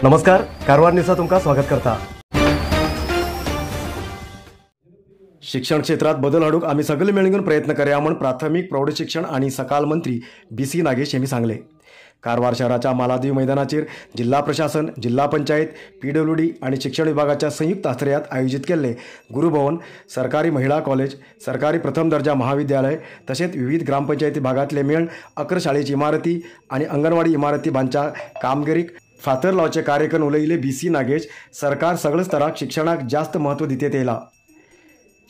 नमस्कार, कारवार न्यूजा तुमकां स्वागत करता। शिक्षण क्षेत्रात बदल हाडूंक आमी सगळे मेळून प्रयत्न करया म्हूण प्राथमीक प्रौढ शिक्षण आनी सकाल मंत्री बी.सी. नागेश यांनी सांगले। कारवार शहराच्या मालादेवी मैदानाचेर जिल्हा प्रशासन, जिल्हा पंचायत, पीडब्ल्यूडी आणि शिक्षण विभागाच्या संयुक्त आश्रयात आयोजित केल्ले गुरुभवन, सरकारी महिला कॉलेज, सरकारी प्रथम दर्जा महाविद्यालय तसेच विविध ग्रामपंचायती भागातले मेळून 11 शाळेची इमारती आणि अंगणवाडी इमारती बांधच्या कामगिरीक फातर लावचे कार्यक्रम उलयिल्ले बी.सी. नागेश सरकार सगळे स्तराक शिक्षणाक जास्त महत्व दितेत येयला।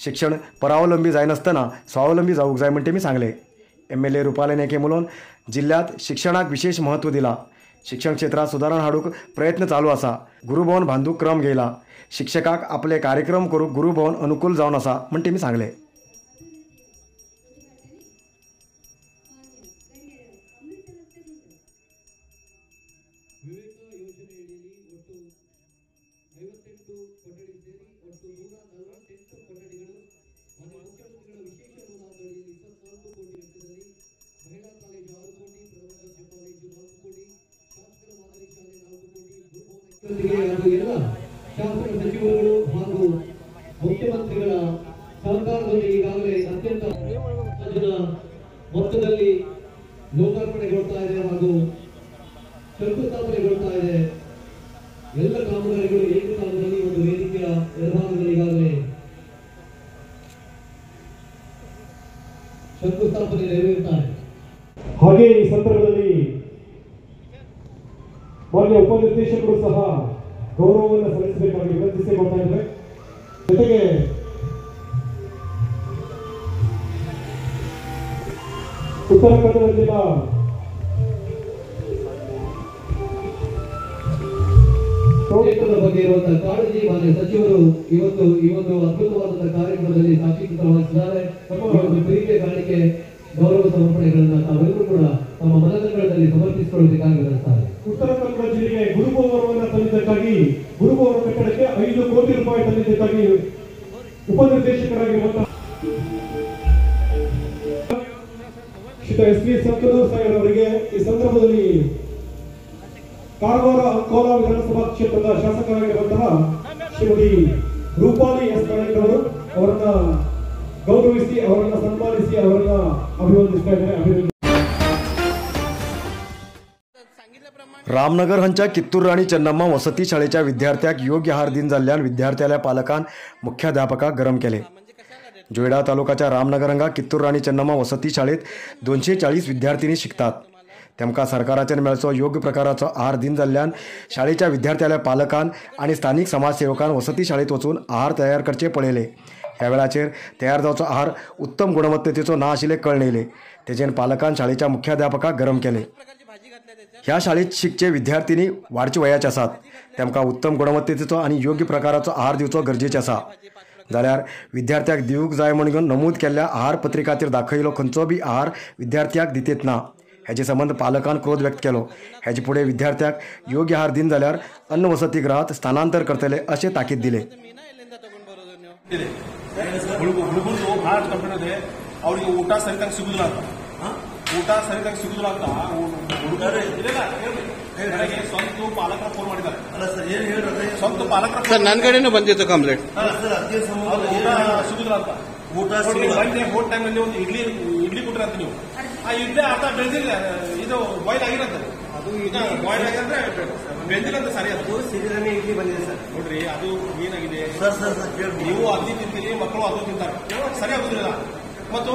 शिक्षण परावलंबी जायनासतना स्वावलंबी जावंक जाय म्हण तेमी सांगले। एम.एल.ए. रुपाली नायक उलोवन जिल्ह्यात शिक्षणाक विशेष महत्व दिला। शिक्षण क्षेत्रात सुदारणा हाडूंक प्रयत्न चालू आसा। गुरुभवन बांदूक क्रम घेयला। शिक्षकाक आपले कार्यक्रम करूंक गुरुभवन अनुकूल जावन आसा म्हण तेमी सांगले। ಶಾಸನ ಸಚಿವರುಗಳು ಹಾಗೂ ಮುಖ್ಯಮಂತ್ರಿಗಳ ಸಹಕಾರದೊಂದಿಗೆ ಈಗಾಗಲೇ ಅತ್ಯಂತ ಮೊತ್ತದಲ್ಲಿ ಲೋಕಾರ್ಪಣೆಗೊಳ್ತಾ ಇದೆ ಹಾಗೂ ಶಂಕುಸ್ಥಾಪನೆಗೊಳ್ತಾ ಇದೆ. ಎಲ್ಲ ಕಾಮಗಾರಿಗಳು ಏಕಕಾಲದಲ್ಲಿ ಒಂದು ವೇದಿಕೆಯ ಎಡಭಾಗದಲ್ಲಿ ಈಗಾಗಲೇ ಶಂಕುಸ್ಥಾಪನೆ ನೆರವೇರುತ್ತಾರೆ. ಹಾಗೆ ಈ ಸಂದರ್ಭದಲ್ಲಿ ಮಾನ್ಯ ಉಪನಿರ್ದೇಶಕರು ಸಹ ಗೌರವವನ್ನು ಸಲ್ಲಿಸಬೇಕಾಗಿ ವಿನಂತಿಸಿಕೊಳ್ತಾ ಇದ್ದಾರೆ. ಜೊತೆಗೆ ಉತ್ತರ ಕನ್ನಡ ಜಿಲ್ಲಾ ಕ್ಷೇತ್ರದ ಬಗ್ಗೆ ಇರುವಂತಹ ಕಾಳಜಿ ಮಾನ್ಯ ಸಚಿವರು ಇವತ್ತು ಈ ಒಂದು ಅದ್ಭುತವಾದಂತಹ ಕಾರ್ಯಕ್ರಮದಲ್ಲಿ ಸಾಕ್ಷೀಕೃತವಾಗಿದ್ದಾರೆ. ಒಂದು ಪ್ರೀತಿಯ ಕಾಣಿಕೆ ಗೌರವ ಸಮರ್ಪಣೆಗಳನ್ನ ತಾವೆಲ್ಲರೂ ಕೂಡ ತಮ್ಮ ಮನದಂಗಳಲ್ಲಿ ಸಮರ್ಪಿಸಿಕೊಳ್ಳಬೇಕಾಗಿ ವಿನಂತಿಸ್ತಾರೆ. ಉತ್ತರ ಕನ್ನಡ ಜಿಲ್ಲೆಗೆ ಗುರುಭವನವನ್ನು ತಂದಿದ್ದಕ್ಕಾಗಿ, ಗುರುಭವನ ಕಟ್ಟಡಕ್ಕೆ 5 ಕೋಟಿ ರೂಪಾಯಿ ತಂದಿದ್ದಕ್ಕಾಗಿ ಉಪನಿರ್ದೇಶಕರಾಗಿರುವಂತಹ ಶ್ರೀ ಎಸ್.ವಿ. ಸಂತನೂರ್ ಸಾಹೇಬ್ ಅವರಿಗೆ ಈ ಸಂದರ್ಭದಲ್ಲಿ ಕಾರವಾರ ಅಂಕೋಲಾ ವಿಧಾನಸಭಾ ಕ್ಷೇತ್ರದ ಶಾಸಕರಾಗಿರುವಂತಹ ಶ್ರೀಮತಿ ರೂಪಾಲಿ ಎಸ್ ನಾಯಕ್ ಅವರು ಅವರನ್ನ ಗೌರವಿಸಿ, ಅವರನ್ನ ಸನ್ಮಾನಿಸಿ, ಅವರನ್ನ ಅಭಿವಂದಿಸ್ತಾ ಇದ್ದಾರೆ. ಅಭಿನಂದನೆ. रामनगर हांच्या कित्तूर राणी चन्नम्मा वसती शाळेच्या विद्यार्थ्याक योग्य आहार दिन जाल्ल्यान विद्यार्थ्याल्या पालकान मुख्याध्यापकाक गरम केले. जोयडा तालुकाच्या रामनगर हांगा कित्तूर राणी चन्नम्मा वसती शाळेत 240 विद्यार्थिनी शिकतात. तेमकां सरकाराच्यान मेळचो योग्य प्रकाराचो आहार दिन जाल्ल्यान शाळेच्या विद्यार्थ्याल्या पालकान आनी स्थानिक समाजसेवकान वसती शाळेत वचून आहार तयार करचे पळयले. ह्या वेळाचेर तयार जावचो आहार उत्तम गुणवत्तेचो ना आशिल्लें कळ्ळें येयलें. तेजेन पालकान शाळेच्या मुख्याध्यापकाक गरम केले. ह्या शाळेत शिकचे विद्यार्थिनी वाडचे वयाचे आसात. तेमकां उत्तम गुणवत्तेचो आनी योग्य प्रकाराचो आहार दिवचो गरजेचें आसा. जाल्यार विद्यार्थ्याक दिवंक जाय म्हणून नमूद केल्ल्या आहार पत्रिकाचेर दाखयलो खंयचो बी आहार विद्यार्थ्याक दितेत ना. हेजे संबंद पालकान क्रोध व्यक्त केलो. हेजे फुडें विद्यार्थ्याक योग्य आहार दिन जाल्यार अन्न वसतीगृहात स्थानांतर करतले अशें ताकीद दिले. ಅವರಿಗೆ ಊಟ ಸರಿತಾಗಿ ಸಿಗುದಿಲ್ಲ ಅಂತ, ಊಟ ಸರಿತಾಗಿ ಸಿಗುದಿಲ್ಲ ಅಂತ ಹುಡುಗರು ನನಗೆ ಸ್ವಂತ ಪಾಲಕರ ಫೋನ್ ಮಾಡಿದ್ದಾರೆ. ಸ್ವಂತ ಪಾಲಕರ ಸರ್, ನನ್ನ ಕಡೆನೂ ಬಂದಿತ್ತು ಕಂಪ್ಲೇಂಟ್. ಊಟ ಸಿಗುದಿಲ್ಲ ಅಂತ. ಊಟ ಹೋದ ಟೈಮಲ್ಲಿ ಒಂದು ಇಡ್ಲಿ ಇಡ್ಲಿ ಕೊಟ್ರಂತ ನೀವು, ಆ ಇಡ್ಲಿ ಅರ್ಧ ಬೆಳೆದಿಲ್ಲ, ಇದು ಬಾಯ್ಲ್ ಆಗಿರಂತ, ಅದು ಇದು ಬಾಯ್ಲ್ ಆಗಿದ್ರೆ ಬೆಂದಿಲ್ಲ ಅಂತ ಸರಿ. ಅದು ಸಿರಿಧಾನ್ಯ ಇಡ್ಲಿ ಬಂದಿದೆ ಸರ್. ನೋಡ್ರಿ, ಅದು ಏನಾಗಿದೆ ನೀವು ಅಲ್ಲಿ ತಿಂತೀರಿ, ಮಕ್ಕಳು ಅದು ತಿಂತಾರೆ, ಸರಿ ಆಗುದಿಲ್ಲ. ಮತ್ತು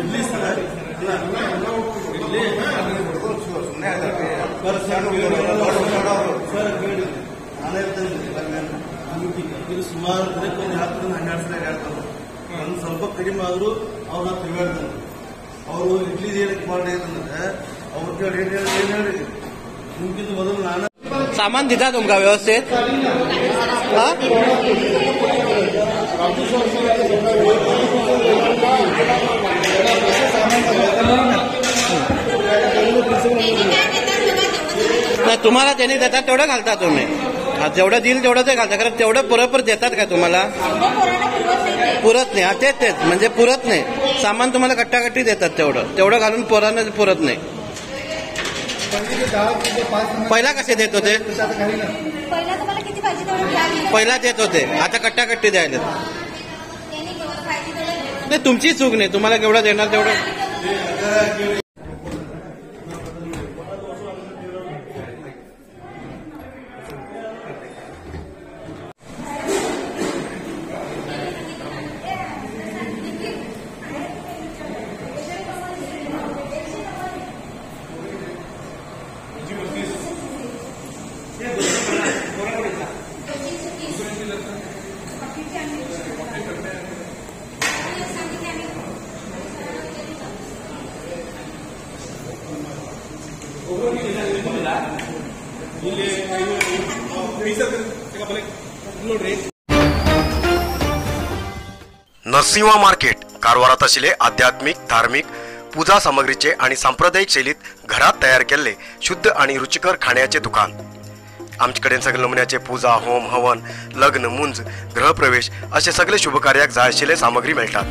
ಇಡ್ಲಿ ಸರ್, ಇಡ್ಲಿ ಇದು ಸುಮಾರು ದಿನಕ್ಕೆ ಒಂದು 10 12 ಸಲ ಹೇಳ್ತಾರೆ. ಒಂದು ಸ್ವಲ್ಪ ಕಡಿಮೆ ಆದರೂ ಅವ್ರನ್ನ ತಿರುಗಾಡ್ತಾರೆ. ಅವರು ಇಡ್ಲಿ ಏನಕ್ಕೆ ಮಾಡಿ ಅಂತಂದ್ರೆ ಅವ್ರ ಕೇಳಿ ಏನ್ ಹೇಳಿ ನಿಮ್ಗಿಂತ ಮೊದಲು ನಾನು सामान दिता तुमकां व्यवस्थित? नाही, तुम्हाला त्यांनी देतात तेवढं घालता तुम्ही, जेवढं देईल तेवढं ते घालता, कारण तेवढं बरोबर देतात का तुम्हाला? पुरत नाही. हा, तेच तेच म्हणजे पुरत नाही सामान तुम्हाला, कट्टाकट्टी देतात तेवढं, तेवढं घालून पोरांना पुरत नाही. पहिला कसे देत होते? पहिला देत होते, आता कट्टाकट्टी द्यायला. नाही, तुमची चूक नाही, तुम्हाला केवढं देणार तेवढं. नरसिंहा मार्केट कारवारात आशिल्ले आध्यात्मिक धार्मिक पूजा सामग्रीचे आणि सांप्रदायिक शैलीत घरात तयार केल्ले शुद्ध आणि रुचिकर खाण्याचे दुकान. आमचे कडेन सगळे नमुन्याचे पूजा, होम, हवन, लग्न, मुंज, गृहप्रवेश असे सगळे शुभकार्याक जाय आशिल्ले सामग्री मेळटात.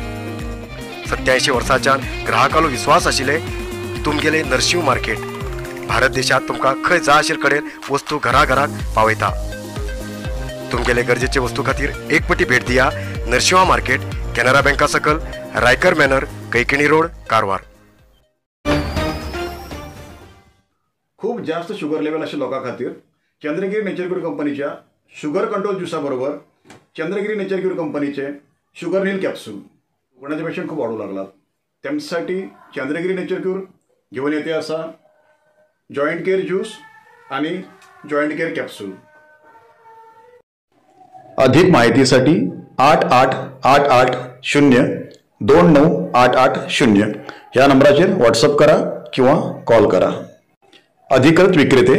87 वर्सांच्यान ग्राहकालो विश्वास आशिल्ले तुमगेले नरसिंह मार्केट भारत देशात तुमकां खंय जाय आशिल्ले कडेन वस्तू घरा घराक पावयता. तुमगेले गरजेचे वस्तू खातीर एक पटी भेट दिया नरसिंहा मार्केट, केनरा बँका सकल, रायकर मॅनर, कैकिणी रोड, कारवार. खूप जास्त शुगर लेवल आशिल्ल्या लोकां खातीर चंद्रगिरी नेचर क्यूर कंपनीच्या शुगर कंट्रोल ज्युसा बरोबर चंद्रगिरी नेचर क्यूर कंपनीचे शुगर नील कॅप्सूल कोणाचे पेशंट खूप वाढू लागलात त्यांच्यासाठी चंद्रगिरी नेचर क्यूर घेऊन येते असा जॉईंट केअर ज्यूस आणि जॉईंट केअर कॅप्सूल. अधिक माहितीसाठी 8 8 8 8 0 2 9 8 8 0 या नंबराचेर व्हॉट्सअप करा किंवा कॉल करा. अधिकृत विक्रेते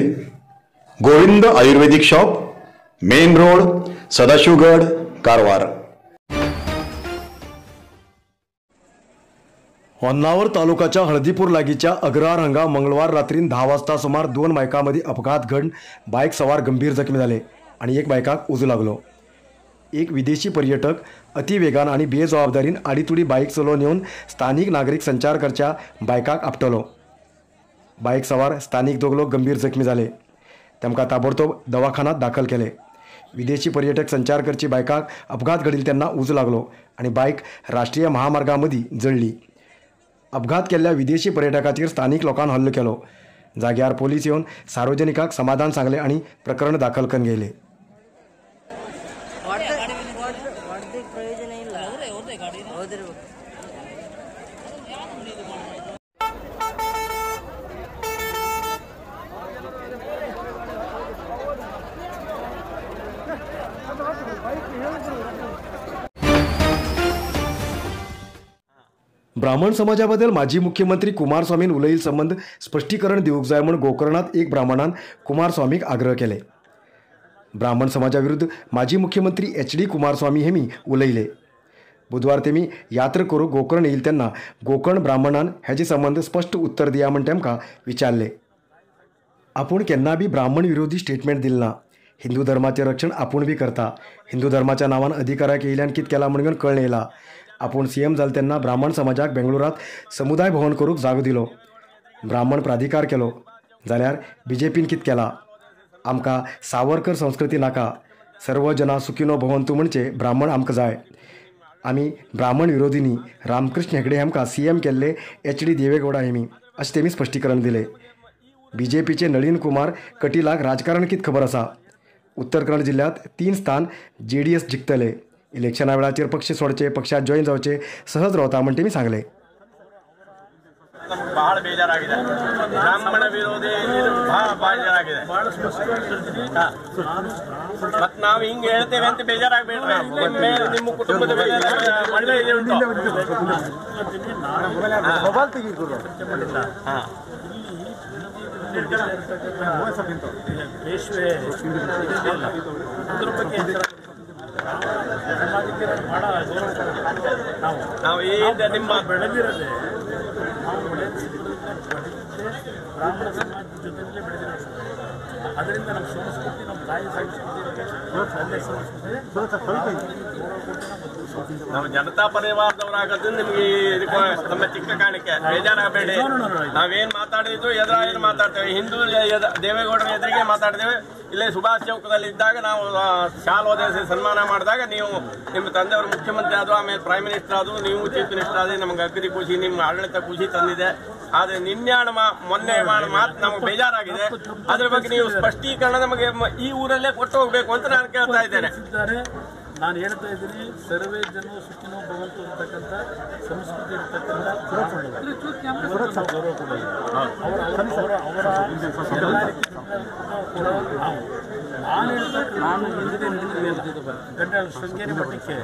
Govind Ayurvedic shop, main road, Sadashivgad, Karwar. Honnavar तालुकाच्या Haldipur लागीच्या agrahara हांगा मंगळवार रात्रीन 10 वाजता सुमार 2 बायकां मदीं अपघात घडून बायक सवार गंभीर जखमी जाले आनी एक बायकाक उजो लागलो. एक विदेशी पर्यटक अतिवेगान आनी बेजबाबदारीन आडीतुडी बायक चलोवन येवन स्थानीक नागरीक संचार करच्या बायकाक आपटलो. बायक सवार स्थानीक दोग लोक गंभीर जखमी जाले. तांकां ताबडतोब दवाखान्यात दाखल केले. विदेशी पर्यटक संचार करची बायकाक अपघात घडिल्लो तेन्ना उजो लागलो आनी बायक राष्ट्रीय महामार्गा मदीं जळ्ळी. अपघात केल्ल्या विदेशी पर्यटकाचेर स्थानीक लोकांनी हल्लो केलो. जाग्यार पोलीस येवन सार्वजनिकांक समाधान सांगलें आनी प्रकरण दाखल करून घेयलें. ब्राह्मण समाजाबद्दल माजी मुख्यमंत्री कुमारस्वामीन उलयिल्ले संबंद स्पश्टीकरण दिवंक जाय म्हूण गोकर्णांत एक ब्राह्मणान कुमारस्वामीक आग्रह केले. ब्राह्मण समाजा विरुद्ध माजी मुख्यमंत्री एच.डी. कुमारस्वामी हेमी उलयले. बुधवार तेमी यात्रा करूंक गोकर्ण येयले तेन्ना गोकर्ण ब्राह्मणान हेजे संबंद स्पश्ट उत्तर दिया म्हूण तेमकां विचारले. आपूण केन्ना बी ब्राह्मण विरोधी स्टेटमेंट दिलें ना. हिंदू धर्माचें रक्षण आपूण बी करता. हिंदू धर्माच्या नांवान अधिकाराक येयल्यान कितें केलां म्हणून कळ्ळें येयला. आपूण सीएम जाले तेन्ना ब्राह्मण समाजाक बेंगळुरात समुदाय भवन करूंक जागो दिलो, ब्राह्मण प्राधिकार केलो, जाल्यार बीजेपीन कितें केलां? आमकां सावरकर संस्कृती नाका, सर्व जना सुखिनो भवंतु म्हणचे ब्राह्मण आमकां जाय. आमी ब्राह्मण विरोधी न्ही. रामकृष्ण हेगडे आमकां सीएम केल्ले एच.डी. देवेगौडा हेमी अशें तेमी स्पश्टीकरण दिलें. बीजेपीचे नळीन कुमार कटिलाक राजकारण कितें खबर आसा? उत्तर कन्नड जिल्ल्यांत 3 स्थान जेडीएस जिखतले. इलेक्शना वेळाचेर पक्ष सोडचे, पक्षात जॉईन जावचे सहज रावता म्हण तेमी सांगले. ಬಹಳ ಬೇಜಾರಾಗಿದೆ. ಬ್ರಾಹ್ಮಣ ವಿರೋಧಿ ಬಹಳ ಬೇಜಾರಾಗಿದೆ. ಮತ್ ನಾವು ಹಿಂಗೆ ಹೇಳ್ತೇವೆ ಅಂತ ಬೇಜಾರಾಗಬೇಡ್ರಿ. ನಿಮ್ಮ ಮೇಲೆ ನಿಮ್ಮ ಕುಟುಂಬದ ಮೇಲೆ ಒಳ್ಳೆ ಇದು ಉಂಟು. ನಾವು ನಿಮ್ಮ ಬೆಳೆದಿರೋದೇ ನಾವು ಬ್ರಾಹ್ಮಣ ಸಮಾಜದ ಜೊತೆಯಲ್ಲೇ ಬೆಳೆದಿರೋದು. ಅದರಿಂದ ನಮ್ಮ ಸಂಸ್ಕೃತಿ, ನಮ್ಮ ತಾಯಿ ಸಂಸ್ಕೃತಿ, ತಂದೆ ಸಂಸ್ಕೃತಿ ಗೌರವ ಕೊಟ್ಟು ನಾವು ನಾವು ಜನತಾ ಪರಿವಾರದವರಾಗೋದ್ರಿಂದ ನಿಮ್ಗೆ ಇದಕ್ಕೆ ನಮ್ಮ ಚಿಕ್ಕ ಕಾಣಿಕೆ, ಬೇಜಾರಾಗಬೇಡಿ. ನಾವೇನ್ ಮಾತಾಡಿದ್ರು ಎದುರ ಏನು ಮಾತಾಡ್ತೇವೆ, ಹಿಂದೂ ದೇವೇಗೌಡರ ಎದುರಿಗೆ ಮಾತಾಡ್ತೇವೆ. ಇಲ್ಲೇ ಸುಭಾಷ್ ಚೌಕದಲ್ಲಿ ಇದ್ದಾಗ ನಾವು ಶಾಲ್ ಒದಗಿಸಿ ಸನ್ಮಾನ ಮಾಡಿದಾಗ ನೀವು ನಿಮ್ಮ ತಂದೆಯವರು ಮುಖ್ಯಮಂತ್ರಿ ಆದ್ರು, ಆಮೇಲೆ ಪ್ರೈಮ್ ಮಿನಿಸ್ಟರ್ ಆದ್ರು, ನೀವು ಚೀಫ್ ಮಿನಿಸ್ಟರ್ ಆದ್ರೆ ನಮ್ಗೆ ಅಗದಿ ಖುಷಿ, ನಿಮ್ಮ ಆಡಳಿತ ಖುಷಿ ತಂದಿದೆ. ಆದ್ರೆ ನಿನ್ನೆ ಮೊನ್ನೆ ಮಾತು ನಮ್ಗೆ ಬೇಜಾರಾಗಿದೆ. ಅದ್ರ ಬಗ್ಗೆ ನೀವು ಸ್ಪಷ್ಟೀಕರಣ ನಮಗೆ ಈ ಊರಲ್ಲೇ ಕೊಟ್ಟು ಹೋಗ್ಬೇಕು ಅಂತ ನಾನು ಕೇಳ್ತಾ ಇದ್ದೇನೆ. ನಾನು ಹೇಳ್ತಾ ಇದ್ದೀನಿ, ಸರ್ವೇ ಜನ ಸುಖಿನೋ ಭವಂತು ಅಂತಕ್ಕಂಥ ಸಂಸ್ಕೃತಿ ಇರತಕ್ಕಂಥ ಗೌರವ ಕೊಡೋದು ಅವರ ಅವರ ಎಲ್ಲ ನಾವು. ನಾನು ಹೇಳ್ತಾ ನಾನು ಹಿಂದೆ ಗಂಡ ಶೃಂಗೇರಿ ಮಠಕ್ಕೆ,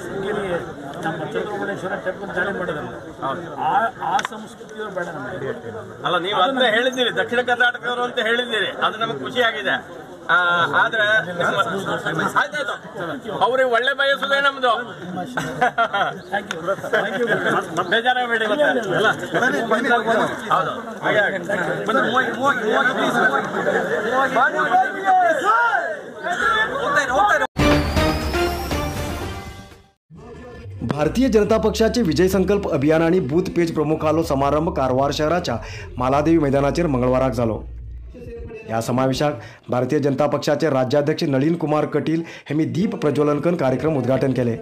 ಶೃಂಗೇರಿ ನಮ್ಮ ಚಂದ್ರಮೌಳೇಶ್ವರ ಟೆಂಪಲ್ ದಾಳಿ ಮಾಡೋದಲ್ಲ, ಆ ಸಂಸ್ಕೃತಿಯವರು ಬೇಡ ನಮಗೆ. ಅಲ್ಲ, ನೀವು ಅದನ್ನ ಹೇಳಿದ್ದೀರಿ, ದಕ್ಷಿಣ ಕರ್ನಾಟಕದವರು ಅಂತ ಹೇಳಿದ್ದೀರಿ, ಅದು ನಮಗೆ ಖುಷಿಯಾಗಿದೆ. ಆದ್ರೆ ಆಯ್ತಾಯ್ತು, ಅವ್ರಿಗೆ ಒಳ್ಳೆ ಬಯಸುದೇ ನಮ್ದು. ಬೇಜಾರಾಗಬೇಡಿ. ಹೌದು, भारतीय जनता पक्षाचे विजय संकल्प अभियान आनी बूथ पेज प्रमुखालो समारंभ कारवार शहराच्या मालादेवी मैदानाचेर मंगळवाराक जालो. ह्या समावेशाक भारतीय जनता पक्षाचे राज्याध्यक्ष नळीन कुमार कटील हेमी दीप प्रज्वलन करून कार्यक्रम उद्घाटन केले.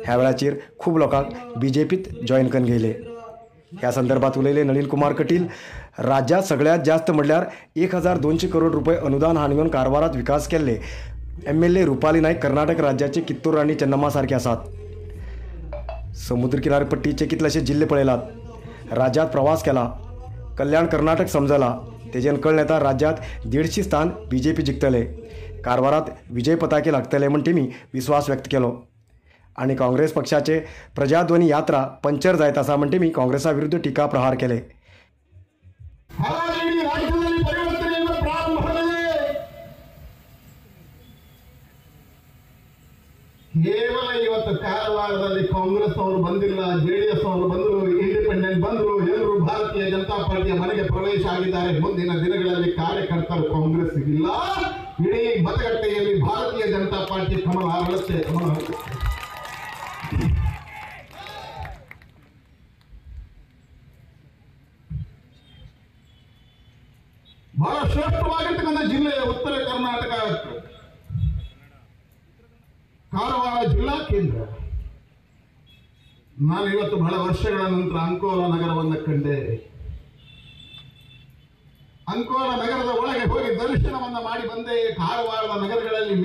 ह्या वेळाचेर खूब लोकांक बीजेपीत जॉयन करून घेयले. ह्या संदर्भात उलयले नळीन कुमार कटील, राज्यात सगळ्यात जास्त म्हणल्यार 1200 करोड रुपये अनुदान हाडून कारवारात विकास केल्ले MLA Rupali Naik Karnataka राज्याचे कित्तूर राणी चन्नम्मा सारखे आसात. समुद्र किनारपट्टीचे कितलेशे जिल्हे पळयलात, राज्यात प्रवास केला, कल्याण कर्नाटक समजला, तेजेन कळ्ळें येता राज्यात 150 स्थान बीजेपी जिखतले, कारवारात विजय पताके लागतले म्हण तेमी विस्वास व्यक्त केलो. आनी काँग्रेस पक्षाचे प्रजाध्वनी यात्रा पंचर जायत आसा म्हण तेमी काँग्रेसा विरुद्ध टीका प्रहार केले. ಕೇವಲ ಇವತ್ತು ಕಾರವಾರದಲ್ಲಿ ಕಾಂಗ್ರೆಸ್ ಅವರು ಬಂದಿಲ್ಲ, ಜೆಡಿಎಸ್ ಅವರು ಬಂದರು, ಇಂಡಿಪೆಂಡೆಂಟ್ ಬಂದರು, ಎಲ್ಲರೂ ಭಾರತೀಯ ಜನತಾ ಪಾರ್ಟಿಯ ಮನೆಗೆ ಪ್ರವೇಶ ಆಗಿದ್ದಾರೆ. ಮುಂದಿನ ದಿನಗಳಲ್ಲಿ ಕಾರ್ಯಕರ್ತರು ಕಾಂಗ್ರೆಸ್ ಇಲ್ಲ, ಇಡೀ ಮತಗಟ್ಟೆಯಲ್ಲಿ ಭಾರತೀಯ ಜನತಾ ಪಾರ್ಟಿ ಕಮಲ ಅರಳುತ್ತೆ, ಕಮಲ. ಬಹಳ ಶ್ರೇಷ್ಠವಾಗಿರ್ತಕ್ಕಂಥ ಜಿಲ್ಲೆ ಉತ್ತರ ಕರ್ನಾಟಕ ಕಾರವಾರ ಜಿಲ್ಲಾ ಕೇಂದ್ರ. ನಾನು ಇವತ್ತು ಬಹಳ ವರ್ಷಗಳ ನಂತರ ಅಂಕೋಲ ನಗರವನ್ನು ಕಂಡೆ. ಅಂಕೋಲ ನಗರದ ಒಳಗೆ ಹೋಗಿ ದರ್ಶನವನ್ನು ಮಾಡಿ ಬಂದೆ. ಕಾರವಾರದ ನಗರಗಳಲ್ಲಿ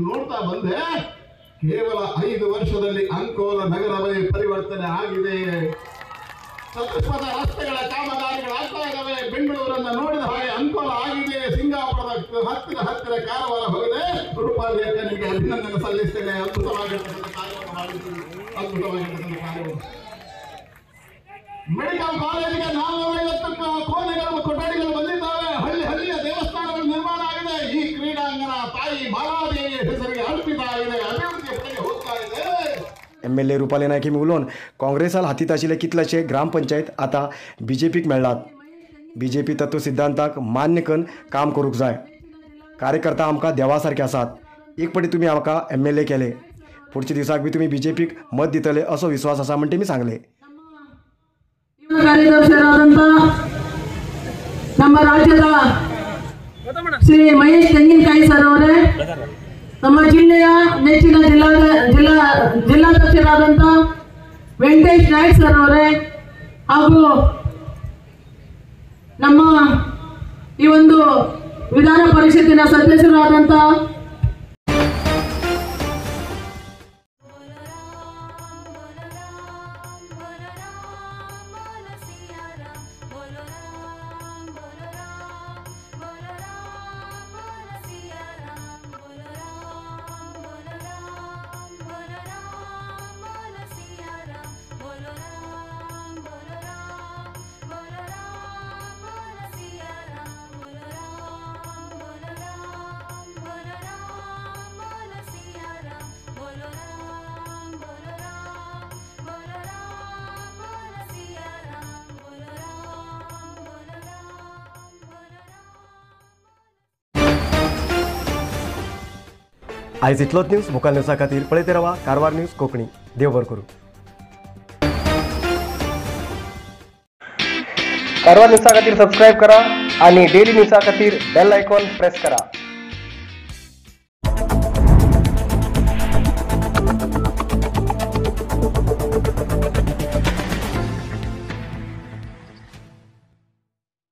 ನೋಡ್ತಾ ಬಂದೆ, ಕೇವಲ 5 ವರ್ಷದಲ್ಲಿ ಅಂಕೋಲ ನಗರವೇ ಪರಿವರ್ತನೆ ಆಗಿದೆ. ಚತುಷ್ಪಥ ರಸ್ತೆಗಳ ಕಾಮಗಾರಿಗಳಾಗ್ತಾ ಇದ್ದಾವೆ. ಬೆಂಗಳೂರನ್ನು ನೋಡಿದ ಹಾಗೆ ಅಂಕೋಲ ಆಗಿದೆ. ಸಿಂಗಾಪುರದ ಹತ್ತಿರ ಹತ್ತಿರ ಕಾರವಾರ ಹೋಗಿದೆ. ರೂಪಾಲಿ ಅಕ್ಕನಿಗೆ ಅಭಿನಂದನೆ ಸಲ್ಲಿಸ್ತೇನೆ. ಅದ್ಭುತವಾಗಿರ್ತಕ್ಕಂಥ ಕಾರ್ಯವನ್ನು ಮಾಡಿದ್ದೀವಿ, ಅದ್ಭುತವಾಗಿರ್ತಕ್ಕಂಥ ಕಾರ್ಯವನ್ನು. ಮೆಡಿಕಲ್ ಕಾಲೇಜಿಗೆ 450 ಕೋಣೆಗಳು ಕೊಠಡಿಗಳು ಬಂದಿದ್ದಾವೆ. ಹಳ್ಳಿ ಹಳ್ಳಿಯ ದೇವಸ್ಥಾನಗಳು ನಿರ್ಮಾಣ ಆಗಿದೆ. ಈ ಕ್ರೀಡಾಂಗಣ ತಾಯಿ ಮಾಲಾದೇವಿಯ ಹೆಸರಿಗೆ ಅರ್ಪಿತ ಆಗಿದೆ, ಅಭಿವೃದ್ಧಿಯ ಕಡೆಗೆ ಹೋಗ್ತಾ ಇದೆ. MLA Rupali Naik हेमी उलोवन काँग्रेसाल हातीत आशिल्ले कितलेशे ग्रामपंचायत आतां बीजेपीक मेळ्ळात. बीजेपी तत्व सिद्धांताक मान्य करून काम करूंक जाय. कार्यकर्ता आमकां देवा सारके आसात. एक पटी तुमी आमकां MLA केले, फुडच्या दिसाक बी तुमी बीजेपीक मत दितले असो विश्वास आसा म्हण तेमी सांगले. ಕಾರ್ಯದರ್ಶಿಯಾದಂಥ ನಮ್ಮ ರಾಜ್ಯದ ಶ್ರೀ ಮಹೇಶ್ ತೆಂಗಿನಕಾಯಿ ಸರ್ ಅವರೇ, ನಮ್ಮ ಜಿಲ್ಲೆಯ ನೆಚ್ಚಿನ ಜಿಲ್ಲಾಧ್ಯಕ್ಷರಾದಂಥ ವೆಂಕಟೇಶ್ ನಾಯ್ಕ್ ಸರ್ ಅವರೇ, ಹಾಗೂ ನಮ್ಮ ಈ ಒಂದು ವಿಧಾನ ಪರಿಷತ್ತಿನ ಸದಸ್ಯರಾದಂಥ आयज इतलोच न्यूज. मुखार न्यूजा खातीर पळयत रावा कारवार न्यूज कोंकणी. देव बरें करूं. कारवार न्यूजा खातीर सबस्क्रायब करा आणि डेली न्यूजा खातीर बेल आयकॉन प्रेस करा.